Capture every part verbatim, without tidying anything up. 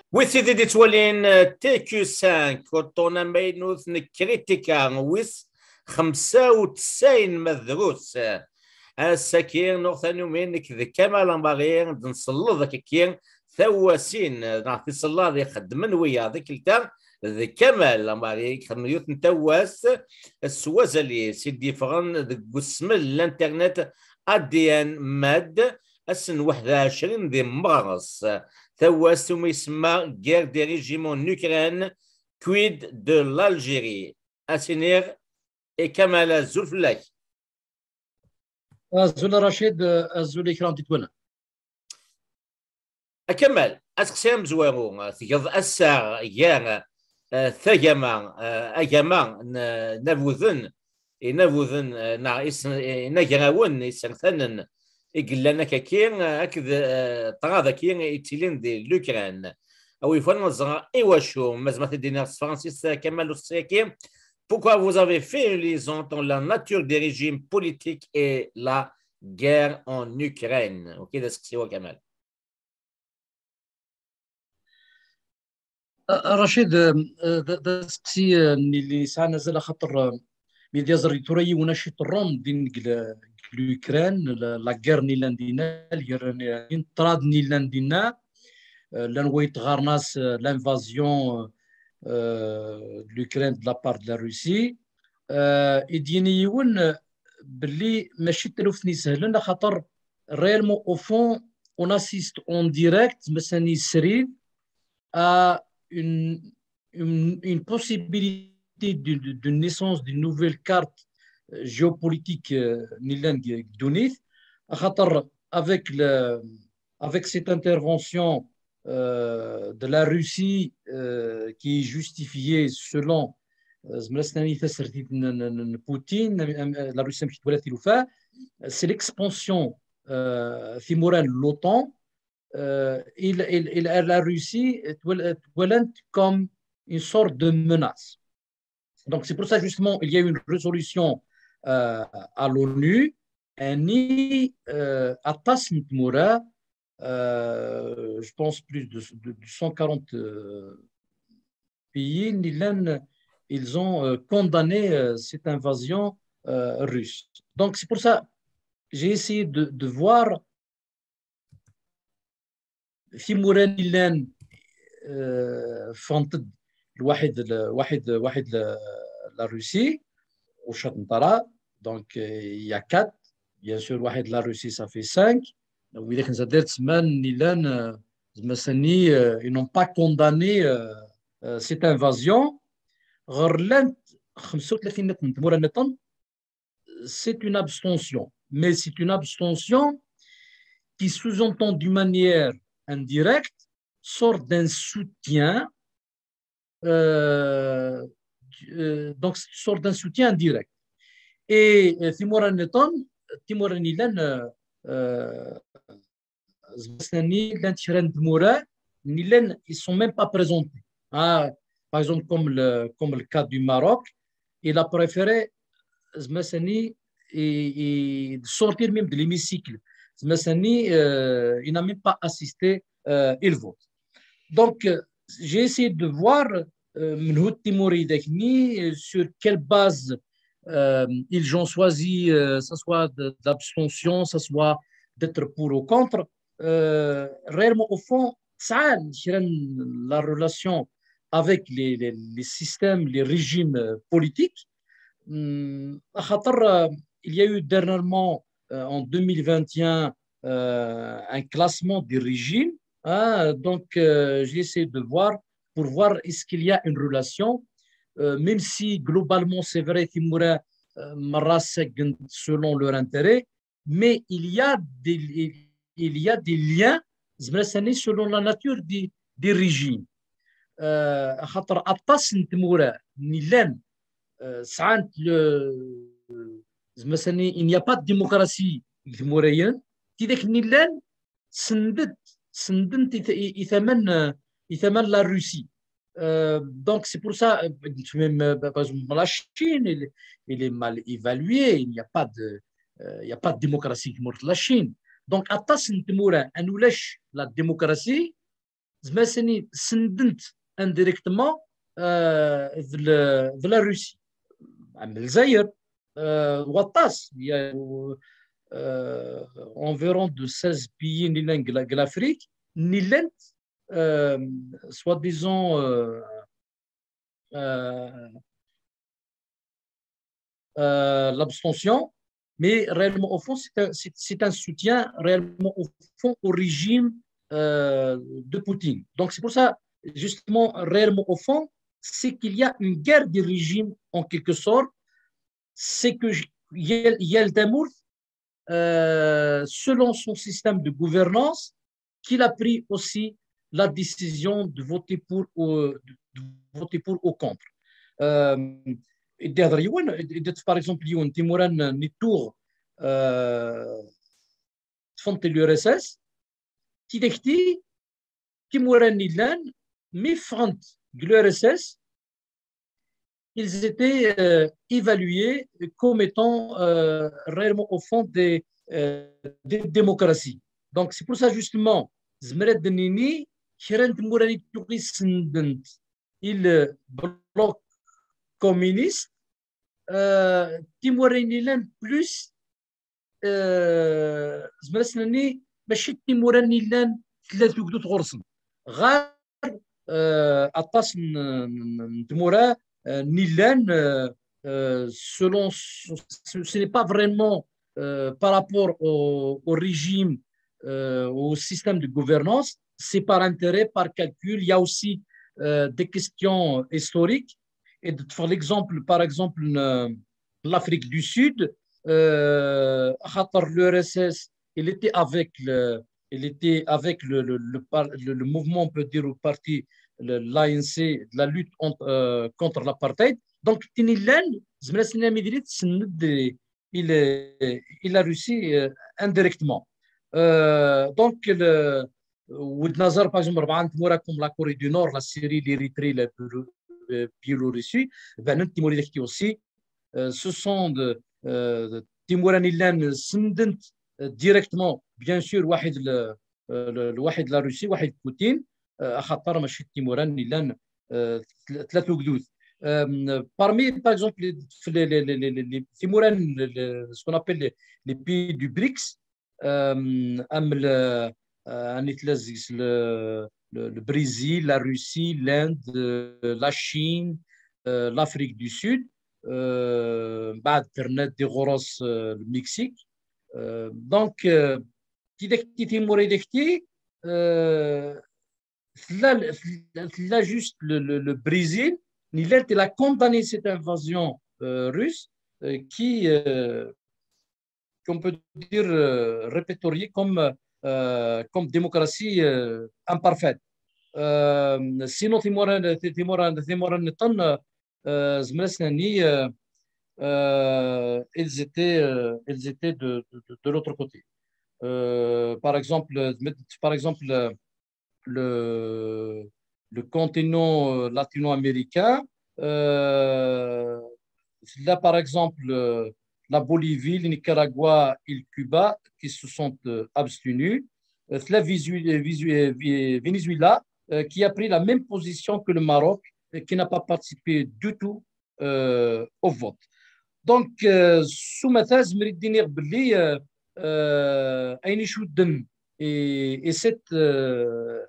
Wid tid i d-ittwalin, eh, T Q cinq, uṭṭun amaynut n kritika wis xemsa u tesɛin ma drus. Ass-agi, nuɣ tanumi nekk d Kamal Amari, d-nselleḍ akka-kki tawasin, neɣ tisellaḍ ixeddmen wiyaḍ, tikkelt-a d Kamal Amari, ixeddem yiwet n tawast s wazal-is i d-yeffɣen deg usmel n l'internet A D N Mad, ass n waḥed u ɛecrin di Meɣres. Tawast umi isemma Guerre des régimes en Ukraine, quid de l'Algérie? Ad s-iniɣ i Kamal, azul fell-ak. Azul a Racid, azul i kra n tikwal. A Kamal, aseqsi amezwaru, tgeḍ assaɣ gar, eh, tagama, eh, agama n, n abuden, inabuden, eh, neɣ is-, inagrawen isertanen i yellan akka-ki, eh, akked, eh, ṭṭrad-agi yettilin di Lukran. A wi yufan ad ẓreɣ iwacu, ma zemreɣ ad t-id-iniɣ s tefransist, a Kamal, aseqsi-agi: Pourquoi vous avez fait une liaison entre la nature des régimes politiques et la guerre en Ukraine? Ok, d aseqsi-w a Kamal. Racid, eh, d d aseqsi, eh, n yelli yesɛan azal, axaṭer, eh, mi d-yaẓer tura yiwen aciṭ rom din deg l-, deg Lukran, la, la guerre n yellan dinna, lgerra n yellan, ṭṭrad n yellan dinna, eh, llan wa yettɣaren-as, eh, l'invasion, eh, de l'Ukraine de la part de la Russie. Eh, i d-yini yiwen, eh, belli mačči d taluft n isehlen, axaṭer réellement, au fond, on assiste en direct, ma sani srid, à une, une, une possibilité de, de, de naissance d'une nouvelle carte, euh, géopolitique, euh, n yellan deg ddunit, axaṭer avec le, avec cette intervention, euh, de la Russie, euh, qui est justifiée selon, euh, zemreɣ ad s-nini, tasertit n, n, n, n Poutine, am, am, la Russie amek twala tilufa, c'est l'expansion, euh, timura n l'OTAN, euh, et, et, et la Russie, euh, twalant comme une sorte de menace. Donc, c'est pour ça, justement, il y a une résolution, euh, à l'ONU, ani, euh, aṭas n tmura, euh, je pense plus de, de, de cent quarante, euh, pays, n yellan, ils ont, euh, condamné, euh, cette invasion, euh, russe. Donc, c'est pour ça, j'ai essayé de, de voir timura n yellan, euh, ffɣent-d lwaḥid, lwaḥid, lwaḥid, la, la Russie, ur caṭent ara. Donc, euh, il y a quatre. Bien sûr, lwaḥid, la Russie, ça fait cinq. Donc, widak n zadar tsemman n yellan, euh, zmasani, euh, ils n'ont pas condamné, euh, euh, cette invasion. Ɣer llant xemsa u tlatin n tmura nniḍen, c'est une abstention. Mais c'est une abstention qui sous-entend d'une manière indirecte, sort d'un soutien, euh, euh, donc sort d'un soutien indirect. Et, euh, timura nniḍen, timura n yellan, euh, euh, zmasani, llant kra n tmura n yellan, ils sont même pas présentés. Ah, par exemple, comme le, comme le cas du Maroc, il a préféré, zmasani, et, et de sortir même de l'hémicycle. Zmasani, euh, il n'a même pas assisté, euh, il vote. Donc, euh, j'ai essayé de voir, euh, menhu timura i d akni, euh, sur quelle base, euh, ils ont choisi, euh, ça soit de, d'abstention, ça soit d'être pour ou contre. Euh, réellement, au fond, ça, la relation avec les, les, les systèmes, les régimes, euh, politiques. Hum, axaṭer, euh, il y a eu dernièrement, euh, en deux mille vingt et un, euh, un classement des régimes. Hein, donc, euh, j'ai essayé de voir pour voir est-ce qu'il y a une relation. Euh, même si globalement, c'est vrai, timura, euh, merra ttagent selon leur intérêt, mais il y a des, il y a des liens, zmasani, selon la nature des, des régimes. Euh, axaṭer aṭas n tmura n yellan, euh, sɛant le, zmasani, il n'y a pas de démocratie deg tmura-yen, tidak n yellan sendent, sendent i, i, i tama n, i tama n la Russie. Euh, donc, c'est pour ça, euh, même, euh, par exemple, la Chine, elle, elle est mal évaluée. Il n'y a pas de, euh, il n'y a pas de démocratie deg tmurt n la Chine. Donc, aṭas n tmura, ma ulac la démocratie, Zemreɣ ad s-iniɣ sendent indirectement, euh, de la, de la Russie. Am Lezzayer, euh, waṭas, il y a, euh, environ de seize pays n l'Afrique, n l'Inde, euh, soi-disant, euh, euh, euh, l'abstention, mais réellement au fond, c'est un, c'est un, soutien réellement au fond au régime, euh, de Poutine. Donc c'est pour ça, justement, réellement au fond, c'est qu'il y a une guerre des régimes en quelque sorte, c'est que Yel Demour, euh, selon son système de gouvernance, qu'il a pris aussi la décision de voter pour ou, de voter pour ou contre. Euh, par exemple, il y a un Timouran Nitour, euh, fond de l'U R S S, qui décrit Timouran Nilan, mi front de l'U R S S, ils étaient, euh, évalués comme étant, euh, réellement au fond des, euh, des démocraties. Donc c'est pour ça justement, Zmred Nini, Kren Mourani Touris, il bloc communiste, euh, Timouran Nilan plus, euh, Zmred Nini, mačči Timouran Nilan, tlata ugdut ɣur-sen. Ɣer, euh, aṭas n, n, n tmura, euh, n yellan, euh, euh, selon ce, ce n'est pas vraiment, euh, par rapport au, au régime, euh, au système de gouvernance, c'est par intérêt, par calcul. Il y a aussi, euh, des questions historiques. Et de faire l'exemple, par exemple, euh, l'Afrique du Sud, euh, l'U R S S, il était avec le, il était avec le, le, le, le mouvement, on peut dire, au parti, l'A N C, de la lutte, euh, contre l'apartheid. Donc, Tinilan, il, il a réussi, euh, indirectement. Euh, donc, le, Wednazer, par exemple, comme la Corée du Nord, la Syrie, l'Érythrée, la Biélorussie, ben, aussi, euh, ce sont de, euh, Timouran Nilan, sendent, euh, directement, bien sûr, واحد ل, euh, le, le واحد la Russie, واحد Poutine, euh, axaṭer mačči Timouran Nilan, euh, tlata ugdud. Euh, parmi, par exemple, les, les, les, les, les, les Timouran, les, les, ce qu'on appelle les, les pays du brics, euh, am le, euh, le, le, le Brésil, la Russie, l'Inde, euh, la Chine, euh, l'Afrique du Sud, euh, بعد درنا des grosses, euh, le Mexique. Euh, donc, euh, تيدكتي تيموري دكتي, euh, là, là juste le, le, le Brésil, il a condamné cette invasion, euh, russe, euh, qui, euh, qu'on peut dire, euh, répertoriée comme, euh, comme démocratie, euh, imparfaite. Euh, sinon, Timor, Timor, Timor, euh, ils étaient, euh, ils étaient de, de, de l'autre côté. Euh, par exemple, par exemple, le, le continent, euh, latino-américain, euh, là, par exemple, euh, la Bolivie, le Nicaragua et le Cuba qui se sont, euh, abstenus. Euh, la Venezuela, euh, qui a pris la même position que le Maroc et qui n'a pas participé du tout, euh, au vote. Donc, euh, sous ma thèse, je me dis, euh, euh, et, et cette, euh,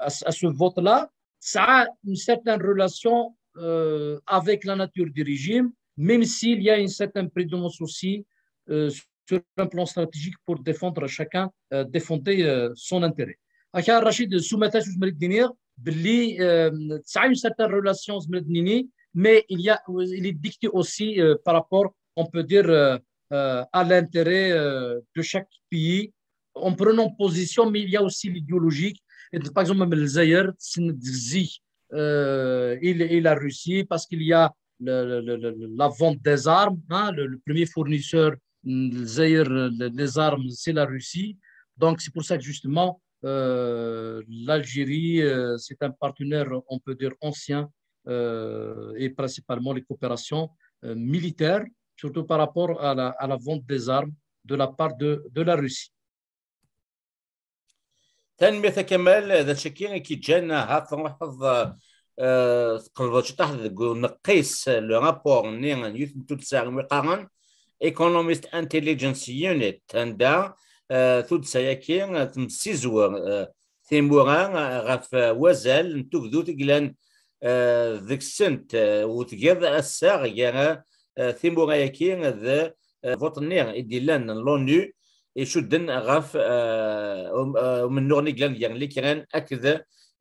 à, à ce vote-là, ça a une certaine relation, euh, avec la nature du régime, même s'il y a une certaine prédominance aussi, euh, sur un plan stratégique pour défendre chacun, euh, défendre, euh, son intérêt. Aka Rachid, sous ma thèse, je me dis, euh, ça a une certaine relation, mais il y a, il est dicté aussi, euh, par rapport, on peut dire, euh, euh, à l'intérêt, euh, de chaque pays en prenant position, mais il y a aussi l'idéologique. Et par exemple, même le Zaïre, c'est une, euh, et, et la Russie, parce qu'il y a le, le, le, la vente des armes, hein, le, le premier fournisseur, le Zaïre, le, les armes, c'est la Russie. Donc, c'est pour ça que justement, euh, l'Algérie, euh, c'est un partenaire, on peut dire, ancien, euh, et principalement les coopérations, euh, militaires, surtout par rapport à la, à la vente des armes de la part de, de la Russie. Tanemmirt a Kamal, d acu-agi i k-iǧǧan ha truḥeḍ, eh, tqelbeḍ ciṭaḥ deg uneqqis, le rapport-nni n yiwet n tuddsa umi qqaren Economist Intelligence Unit, anda, eh, tuddsa-agi temsizwer, eh, timura ɣef wazal n tugdut i yellan, eh, deg-sent, eh, u tgiḍ assaɣ gar, eh, timura-agi d, eh, vote-nni i d-yellan n l'ONU icudden ɣef, eh, um-, eh, umennuɣ-nni yellan gar l'Ukraine akked,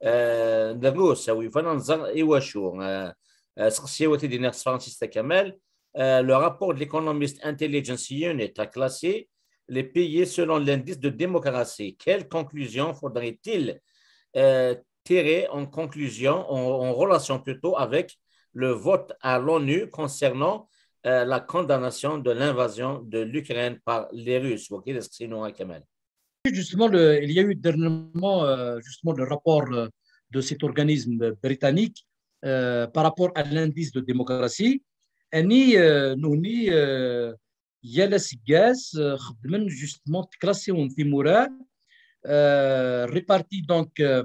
eh, Rrus, awi yufan ad nẓer i wacu. Eh, eh, seqsi-w ad t-id-iniɣ s tefransist a Kamal. Eh, le rapport de l'Economist Intelligence Unit a classé les pays selon l'indice de démocratie. Quelle conclusion faudrait-il, euh, tirer en conclusion, en, en relation plutôt avec le vote à l'ONU concernant, euh, la condamnation de l'invasion de l'Ukraine par les Russes? Wagi d aseqsi-inu a Kamal. Justement, le, il y a eu dernièrement, euh, justement le rapport, euh, de cet organisme britannique, euh, par rapport à l'indice de démocratie. Ani, euh, nuni, euh, yal aseggas, euh, xeddmen justement, classé timura, euh, réparti donc, euh,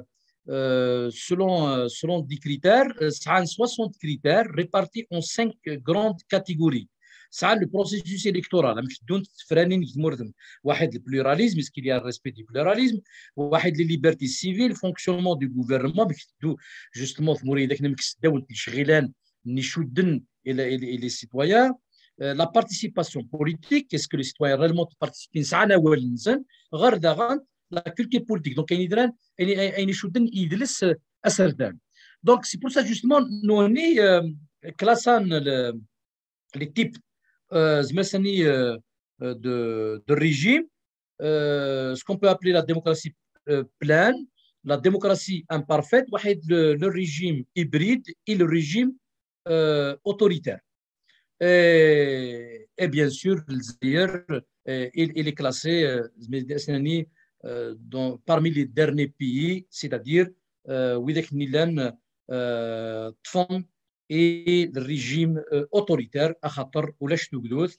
euh, selon, euh, selon dix critères, euh, sɛan soixante critères répartis en cinq grandes catégories. Sɛan le processus électoral, amek teddunt tefranin deg tmurt-nsen. Waḥed, le pluralisme, est-ce qu'il y a un respect du pluralisme? Waḥed, les libertés civiles, fonctionnement du gouvernement, amek teddu justement tmura, akken amek sdawent lecɣal-nni icudden et les, et les, et les citoyens. Euh, la participation politique, est-ce que les citoyens réellement participent? Sɛan awal-nsen. Ɣer daɣen, la culture politique. Donc, ayen yedran, ayen, ayen icudden yidles, euh, aserdan. Donc, c'est pour ça, justement, nous, on est, euh, classant le, les types, euh, zemres-nni, euh, euh, de, de régime, euh, ce qu'on peut appeler la démocratie, euh, pleine, la démocratie imparfaite, waḥed, le, le régime hybride et le régime, euh, autoritaire. Et, et bien sûr, le Zaïre, euh, il, il est classé, euh, zemres-nni, euh, dans, parmi les derniers pays, c'est-à-dire, euh, widak-nni llan, euh, ṭṭfen et le régime, euh, autoritaire, axaṭer ulac tugdut,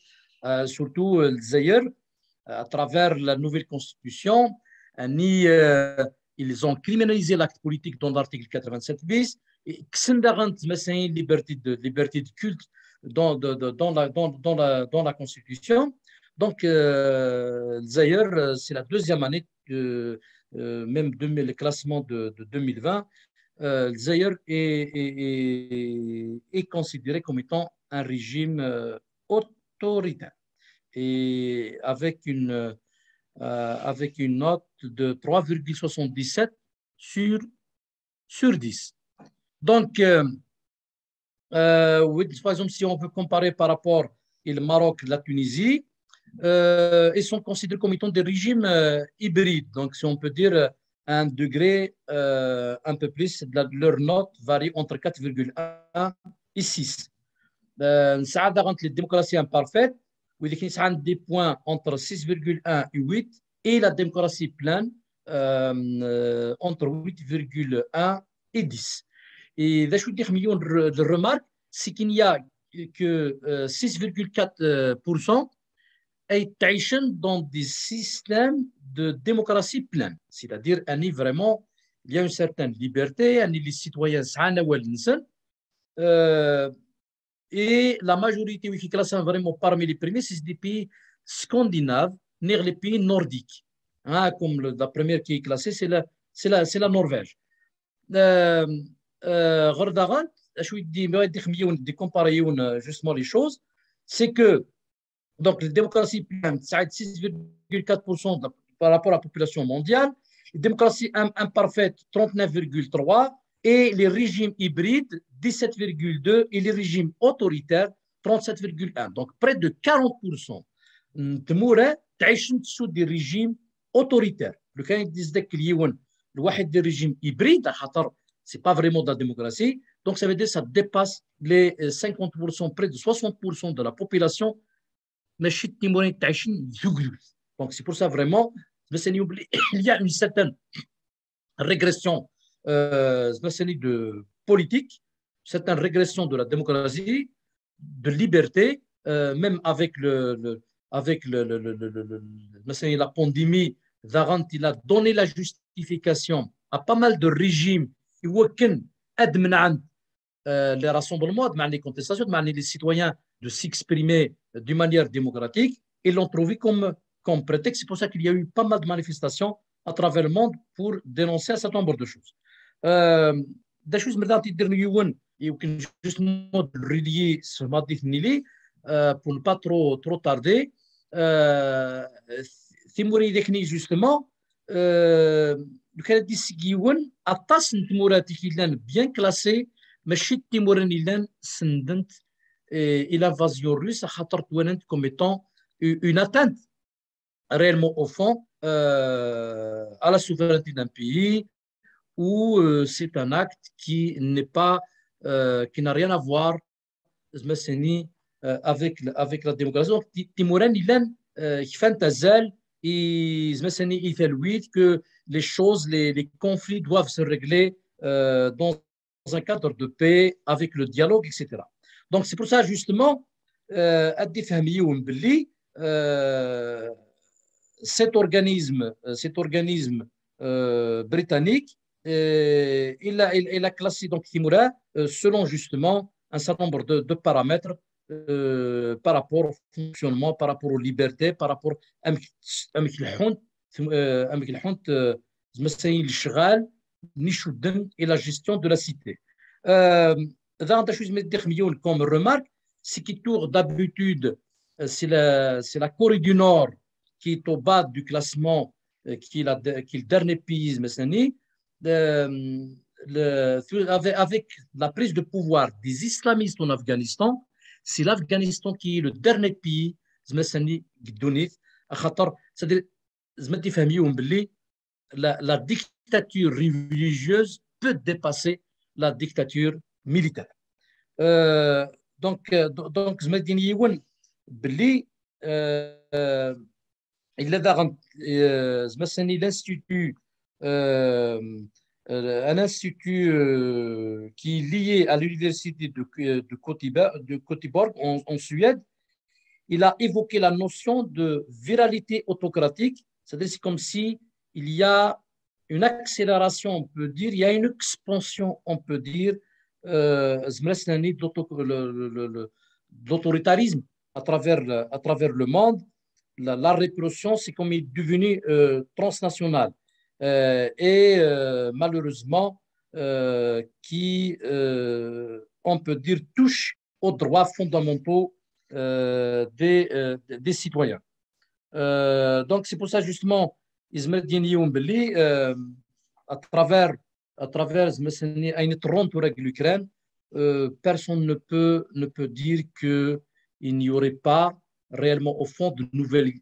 euh, surtout, euh, le Zaïre, euh, à travers la nouvelle constitution, ani, euh, ils ont criminalisé l'acte politique dans l'article quatre-vingt-sept bis, et kksen daɣen, zemres-nni, liberté de, liberté de culte dans, de, de, dans la, dans, dans la, dans la constitution. Donc, euh, le Zaïre, euh, c'est la deuxième année de, euh, même deux mille, le classement de, de deux mille vingt, euh, le Zaïre est, est, est, est considéré comme étant un régime, euh, autoritaire et avec une, euh, avec une note de trois virgule soixante-dix-sept sur, sur dix. Donc, euh, euh, oui, par exemple, si on veut comparer par rapport au Maroc, la Tunisie, euh, ils sont considérés comme étant des régimes, euh, hybrides. Donc, si on peut dire, euh, un degré, euh, un peu plus, de la, leur note varie entre quatre virgule un et six. Euh, ça a entre les démocraties imparfaites, où il y a des points entre six virgule un et huit, et la démocratie pleine, euh, euh, entre huit virgule un et dix. Et d'ailleurs, des millions de, de remarques, c'est qu'il n'y a que, euh, six virgule quatre pour cent est dans des systèmes de démocratie pleine. C'est-à-dire, on est vraiment, il y a une certaine liberté, on est les citoyens, ça a un euh, et la majorité, oui, qui classe vraiment parmi les premiers, c'est des pays scandinaves, ni les pays nordiques. Hein, comme le, la première qui est classée, c'est la, c'est la, c'est la Norvège. Euh, euh, غير داغن، اش ودي، ما ودي خميون دي كومباريون، euh, justement les choses, c'est que donc la démocratie pleine, ça a six virgule quatre pour cent de, par rapport à la population mondiale, la démocratie im-, imparfaite, trente-neuf virgule trois, et les régimes hybrides, dix-sept virgule deux, et les régimes autoritaires, trente-sept virgule un. Donc près de quarante pour cent de tmura تعيش sous des régimes autoritaires. لو كان يديز داك اليوم لواحد des régimes hybrides, خاطر c'est pas vraiment de la démocratie. Donc ça veut dire ça dépasse les, euh, cinquante pour cent, près de soixante pour cent de la population. ماشي تيمورين تعيشين ذوقيوث. Donc c'est pour ça vraiment, il y a une certaine régression, euh, de politique, certaine régression de la démocratie, de liberté, euh, même avec le, le avec le, le, le, le, le, le, مثلًا la pandémie, داغن, il a donné la justice modification à pas mal de régimes i wakken ad menɛent euh, les rassemblements, ad menɛent les contestations, ad menɛent les citoyens de s'exprimer d'une manière démocratique, ils l'ont trouvé comme, comme prétexte. C'est pour ça qu'il y a eu pas mal de manifestations à travers le monde pour dénoncer un certain nombre de choses. Euh, d acu i zemreɣ ad t-id-iniɣ yiwen, i wakken justement de relier s tmaddit n Lili, euh, pour ne pas trop, trop tarder, euh, timura-agi, justement, euh, lukan ad d-iseg yiwen, aṭas n tmura i yellan bien classées, mačči d timura i yellan sendent, euh, i l'invasion russe, axaṭer ttwalint comme étant u-, une atteinte réellement au fond, euh, à la souveraineté d'un pays, où, euh, c'est un acte qui n'est pas, euh, qui n'a rien à voir, zmasani, euh, avec, avec la démocratie. Donc, ti-, timura-agi, euh, kfant azal i, zmasani, i talwit que les choses, les, les conflits doivent se régler, euh, dans un cadre de paix, avec le dialogue, et cetera. Donc, c'est pour ça, justement, euh, ad d-ifhem yiwen belli, euh, cet organisme, euh, cet organisme, euh, britannique, euh, il a, il, il a classé donc timura, euh, selon justement un certain nombre de, de paramètres, euh, par rapport au fonctionnement, par rapport aux libertés, par rapport à, euh, zmasani, lecɣal n icudden et la gestion de la cité. Euh, daɣen d acu i zemreɣ ad d-ixdem yiwen comme remarque, c'est qu'il tourne d'habitude, euh, c'est la, c'est la Corée du Nord qui est au bas du classement, euh, qui est la, qui est le dernier pays, zmasani, euh, le, avec, avec la prise de pouvoir des islamistes en Afghanistan, c'est l'Afghanistan qui est le dernier pays, zmasani, deg ddunit, axaṭer, c'est-à-dire, zmasani, ad d-ifhem yiwen belli la, la dictature religieuse peut dépasser la dictature militaire. Euh, donc, euh, do-, donc, zmasani, ad d-iniɣ yiwen belli, euh, il y a, euh, zmasani, l'institut, euh, euh, un institut, euh, qui est lié à l'université de, de Göteborg, de Göteborg en, en Suède. Il a évoqué la notion de viralité autocratique, c'est-à-dire c'est comme si il y a une accélération, on peut dire, il y a une expansion, on peut dire, euh, de l'autoritarisme à travers, à travers le monde. La, la répression, c'est comme il est devenu, euh, transnational, euh, et, euh, malheureusement, euh, qui, euh, on peut dire, touche aux droits fondamentaux, euh, des, euh, des citoyens. Euh, donc, c'est pour ça, justement, ad d-iniɣ yiwen belli, euh, à travers, à travers, zmasani, ayen iḍerrun tura deg l'Ukraine, euh, personne ne peut, ne peut dire que il n'y aurait pas réellement au fond de nouvelles,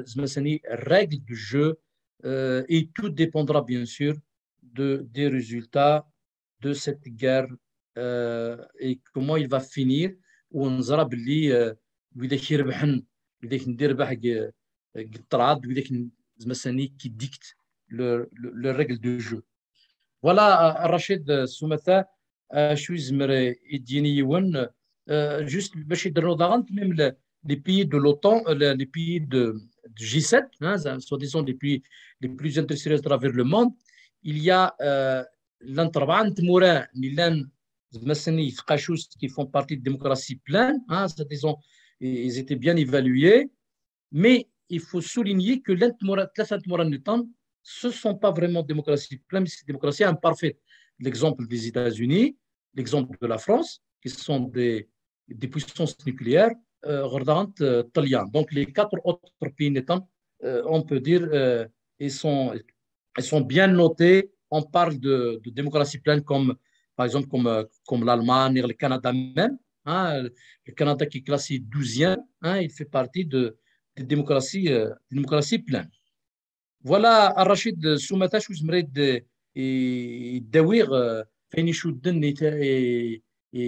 zmasani, règles de jeu, euh, et tout dépendra bien sûr de, des résultats de cette guerre, euh, et comment il va finir, u neẓra belli, euh, widak irebḥen, widak n dirbeḥ deg, deg ṭṭrad, widak n, zmasani, qui dictent le, le, les règles du jeu. Voilà, euh, Rachid, euh, s umata, euh, acu i zemreɣ ad d-iniɣ yiwen, euh, juste, bac ad d-rnuɣ daɣen, même le, les pays de l'OTAN, euh, le, les pays de, de G sept, hein, soi-disant les pays les plus industriels à travers le monde, il y a, euh, llant rebɛa n tmura n yellan, zmasani, tqacuct, qui font partie de démocratie pleine, hein, c'est-à-dire ils ont, ils étaient bien évalués, mais il faut souligner que llant tmura, tlata n tmura nniḍen, ce sont pas vraiment démocratie pleine, mais c'est démocratie imparfaite. L'exemple des États-Unis, l'exemple de la France, qui sont des, des puissances nucléaires, euh, ɣer daɣen, euh, Ṭṭelyan. Donc les quatre autres pays nniḍen, euh, on peut dire, euh, ils sont, ils sont bien notés. On parle de, de démocratie pleine comme, par exemple, comme, euh, comme l'Allemagne et le Canada même. Hein, le Canada qui est classé douzième, hein, il fait partie de, de démocratie, euh, démocratie pleine. Voilà, a Rachid, s umata, acu i zemreɣ ad d-awiɣ, euh, f ayen icudden i, i,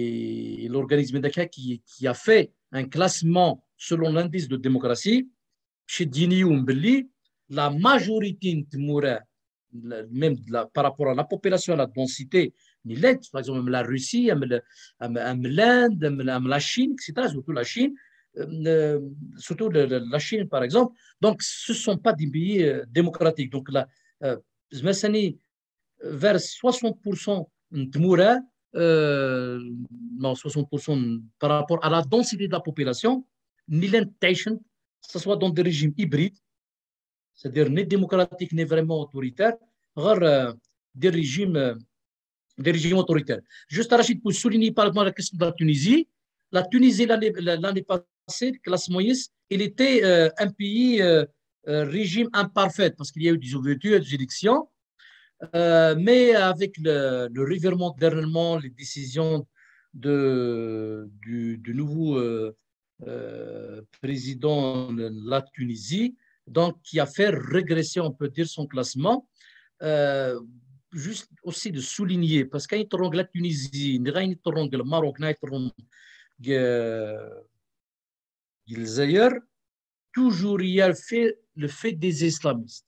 i l'organisme-agi qui, qui a fait un classement selon l'indice de démocratie. Ad d-iniɣ yiwen belli la majorité n tmura, même de la, par rapport à la population, à la densité, n yellan, par exemple, am la Russie, am, am, am l'Inde, am, am la Chine, et cetera, surtout la Chine, euh, surtout le, le, la Chine, par exemple. Donc, ce ne sont pas des pays, euh, démocratiques. Donc, la, euh, زعما ثاني vers soixante pour cent n tmura, euh, non, soixante pour cent par rapport à la densité de la population, nni llant ttɛicent, que ce soit dans des régimes hybrides, c'est-à-dire ni démocratiques ni vraiment autoritaires, غير, euh, des régimes, euh, des régimes autoritaires. Juste, Rachid, pour souligner par exemple la question de la Tunisie, la Tunisie, l'année, l'année passée, classe moyenne, il était, euh, un pays, euh, euh, régime imparfait, parce qu'il y a eu des ouvertures, des élections, euh, mais avec le, le revirement dernièrement, les décisions de, du, du nouveau, euh, euh, président de la Tunisie, donc qui a fait régresser, on peut dire, son classement. Euh, juste aussi de souligner, parce que la Tunisie, le Maroc, le Lezzayer, toujours il y a le fait, le fait des islamistes.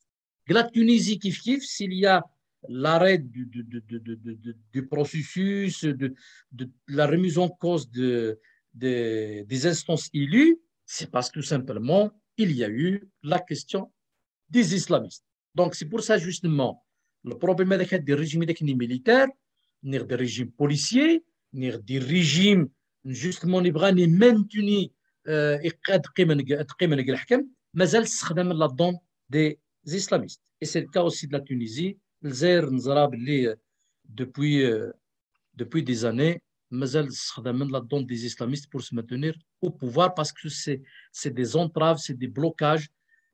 La Tunisie, kif kif, s'il y a l'arrêt du, du, du, du, du, du processus, de, de la remise en cause de, de, des instances élues, c'est parce que tout simplement, il y a eu la question des islamistes. Donc, c'est pour ça, justement, le problème avec des régimes militaires, ni des régimes policiers, ni des régimes, justement, ni maintenu, euh, et قيمة، قيمة الحكم، مازال استخدام là-dedans des islamistes. Et c'est le cas aussi de la Tunisie. Lezzayer, نزرا بلي، euh, depuis, euh, depuis des années, مازال استخدام là-dedans des islamistes pour se maintenir au pouvoir parce que c'est, c'est des entraves, c'est des blocages,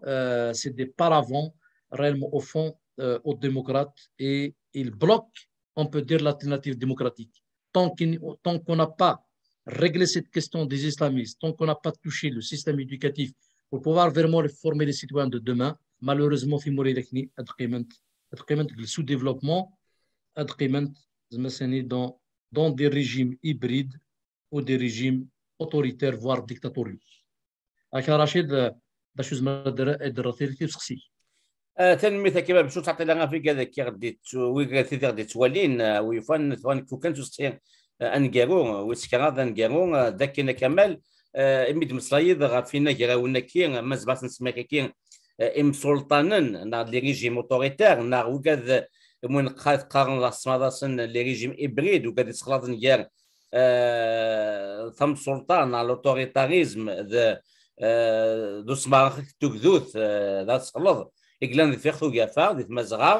euh, c'est des paravents réellement au fond, euh, aux démocrates et ils bloquent, on peut dire, l'alternative démocratique. Tant qu'on, tant qu'on n'a pas réglé cette question des islamistes, tant qu'on n'a pas touché le système éducatif pour pouvoir vraiment former les citoyens de demain, malheureusement, في موري ذاكني هاد القيمة، هاد القيمة، le sous-développement، هاد القيمة زعما ثاني dans, dans des régimes hybrides ou des régimes autoritaires, voire dictatoriaux. هكا رشيد، باش زعما درتي لك وسقسي. آه، tanemmirt a Kamal, bac ur ttɛeṭṭileɣ ara ɣef wigad akka ɣ-d-yettw-, wigad tid i ɣ-d-yettwalin, ah, wi yufan, tebɣa nekk kan s useqsi, ah, aneggaru, ah, wis kraḍ aneggaru, ah, d akken a Kamal, ah, imi d-meslayeḍ ɣef inagrawen-agi, ah, ma nezmer ad ten-nsemmi akka, ah, imsulṭanen, neɣ les régimes autoritaires, neɣ wigad, ah, win qqaren, qqaren la tesmaḍ-asen les régimes hybrides, wigad yessexlaḍen gar, ah, tamsulṭa, neɣ l'autoritarisme, d, ah, d usmarex akked tugdut, ah, d aseɣleḍ i yellan di Fiɣt Ugafa, di Tmazɣa,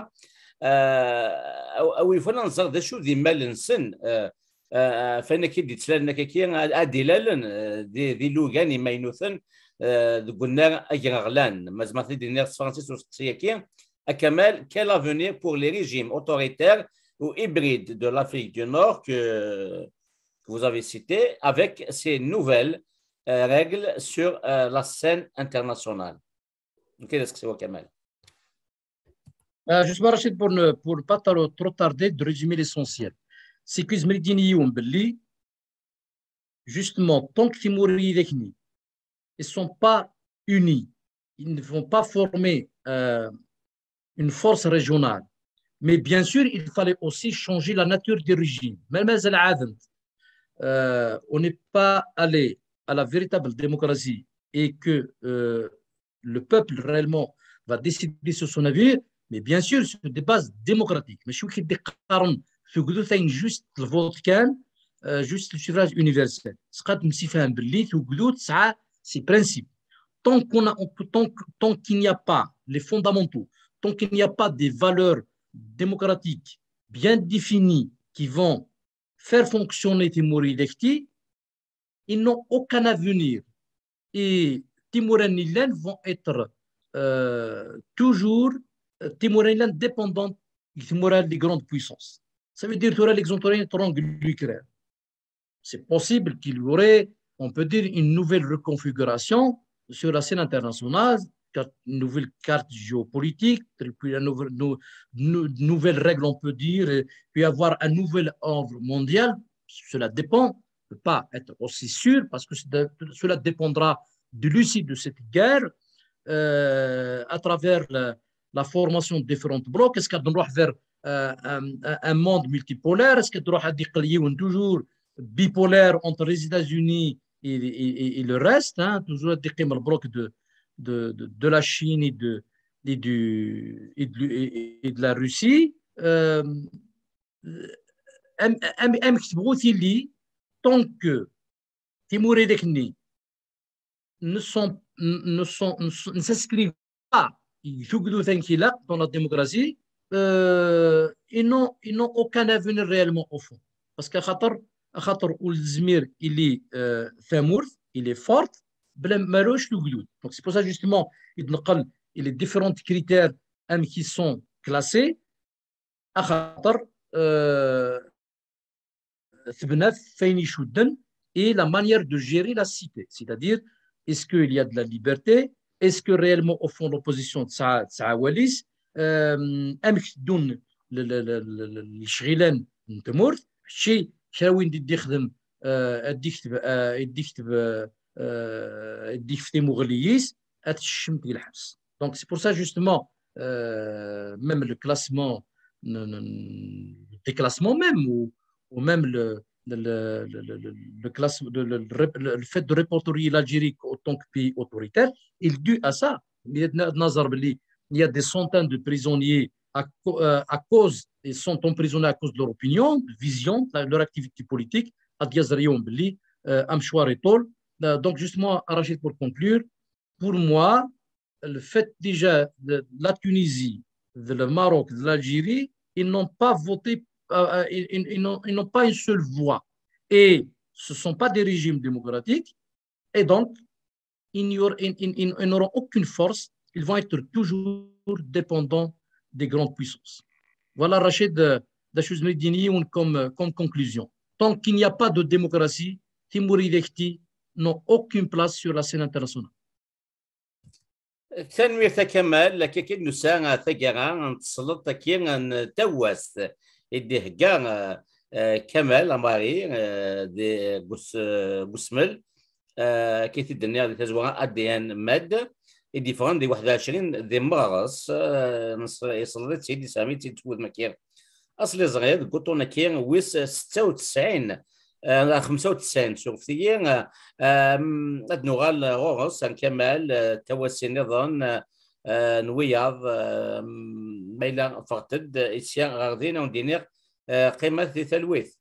ah, a, a wi yufan ad nẓer d acu d imal-nsen, ah, ah, ɣef wayen akka i d-yettlalen akka-agi, ad, ad d-ilalen, ah, d, d ilugan imaynuten, ah, deg unnar agraɣlan. Ma zemreɣ ad t-id-iniɣ s tefransist useqsi-agi, a Kamal, quel avenir pour les régimes autoritaires ou hybrides de l'Afrique du Nord que, que vous avez cité avec ces nouvelles, euh, règles sur, euh, la scène internationale? Nekk d aseqsi-w a Kamal. Euh, justement, Rachid, pour ne, pour pas trop, trop tarder, de résumer l'essentiel. C'est que زعما يديني يوم باللي, justement, tant que Timuriens, ils ne sont pas unis, ils ne vont pas former, euh, une force régionale. Mais bien sûr, il fallait aussi changer la nature des régimes. Même, euh, on n'est pas allé à la véritable démocratie et que, euh, le peuple réellement va décider sur son avenir, mais bien sûr sur des bases démocratiques. Mais je suis d'accord, c'est juste le vote, euh, juste le suffrage universel. C'est ses principes. Tant qu'on a, tant, tant qu'il n'y a pas les fondamentaux, tant qu'il n'y a pas des valeurs démocratiques bien définies qui vont faire fonctionner Timor Ilekti, ils n'ont aucun avenir. Et Timor Ilekti vont être, euh, toujours, euh, Timor Ilekti dépendant de Timor, les grandes puissances. Ça veut dire que l'exemple étrangle l'Ukraine. C'est possible qu'il y aurait, on peut dire, une nouvelle reconfiguration sur la scène internationale, une nouvelle carte géopolitique, puis une nouvelle, nouvelle règle, on peut dire, puis avoir un nouvel ordre mondial. Cela dépend, ne peut pas être aussi sûr, parce que cela dépendra de l'issue de cette guerre, euh, à travers la, la formation de différents blocs. Est-ce qu'on va vers, euh, un, un, monde multipolaire? Est-ce qu'on va toujours bipolaire entre les États-Unis et, et, et, le reste, hein, toujours des blocs de, de, de, de la Chine et de, et, du, et, de, et, et de la Russie, euh, am- am- amek tebɣu tili, tant que timuridak-nni ne sont, ne sont, ne sont, ne s'inscrivent pas deg tugdut amek ilaq dans la démocratie, euh, ils n'ont, ils n'ont aucun avenir réellement au fond. Parce que axaṭer, axaṭer ur nezmir ili, euh, tamurt, il est forte, bla ma ulac tugdut. Donc c'est pour ça justement, il y a les différents critères, hein, qui sont classés, axaṭer, euh, tebna ɣef wayen icudden et la manière de gérer la cité. C'est-à-dire, est-ce qu'il y a de la liberté? Est-ce que réellement, au fond, l'opposition tesɛa tesɛa awal-is? Euh, amek teddun le- le- le- le- le- lecɣal n tmurt? Mačči kra win d-ixdem, euh, ad d-ikteb, euh, ad d-ikteb, euh, euh, ad d-ikteb timuɣli-is, ad t-tcemmet deg lḥebs. Donc c'est pour ça justement, euh, même le classement, le, le- le déclassement même, ou, ou même le, le, le, le, le- le- le classe, le, le- le rep- le- le fait de répertorier l'Algérie en tant que pays autoritaire, il est dû à ça. Il y a, il y a des centaines de prisonniers à, co- euh, à cause, ils sont emprisonnés à cause de leur opinion, de vision, de leur activité politique, à Diaz Rayon Bli, euh, Amchouar et Tol. Euh, donc, justement, Rachid, pour conclure, pour moi, le fait déjà de la Tunisie, de le Maroc, de l'Algérie, ils n'ont pas voté, euh, euh, ils, ils- ils n'ont ils n'ont pas une seule voix. Et ce ne sont pas des régimes démocratiques. Et donc, ils n'y auront, ils- ils- ils- ils n'auront aucune force. Ils vont être toujours dépendants des grandes puissances. Voilà, Rachid, euh, d acu zemreɣ ad d-iniɣ comme, euh, comme conclusion. Tant qu'il n'y a pas de démocratie, timuridak-nni n'ont aucune place sur la scène internationale. Tanemmirt a Kamal, akka kan nusa taggara n tesleḍt-agi n tawast i d-ihegga, eh, eh, Kamal Amari, eh, di, deg us-, eh, deg usmel, eh, akka i t-id-nniɣ di tazwara A D N Med, i d-yeffɣen di waḥed u ɛecrin di Meɣres, eh, nesleḍ-itt-id, yesɛa-tt-id s wudem-agi. Asliẓri deg uṭun-agi wis setta u tesɛin, eh, xemsa u tesɛin, surfet-iyi, eh, em, ad nuɣal ɣur-s, a Kamal, eh, tawasin niḍen, eh, eh, n wiyaḍ, eh, ma yella ffɣet-d, eh, sya ɣer din, a wen-d-iniɣ, eh, qqimet di talwit.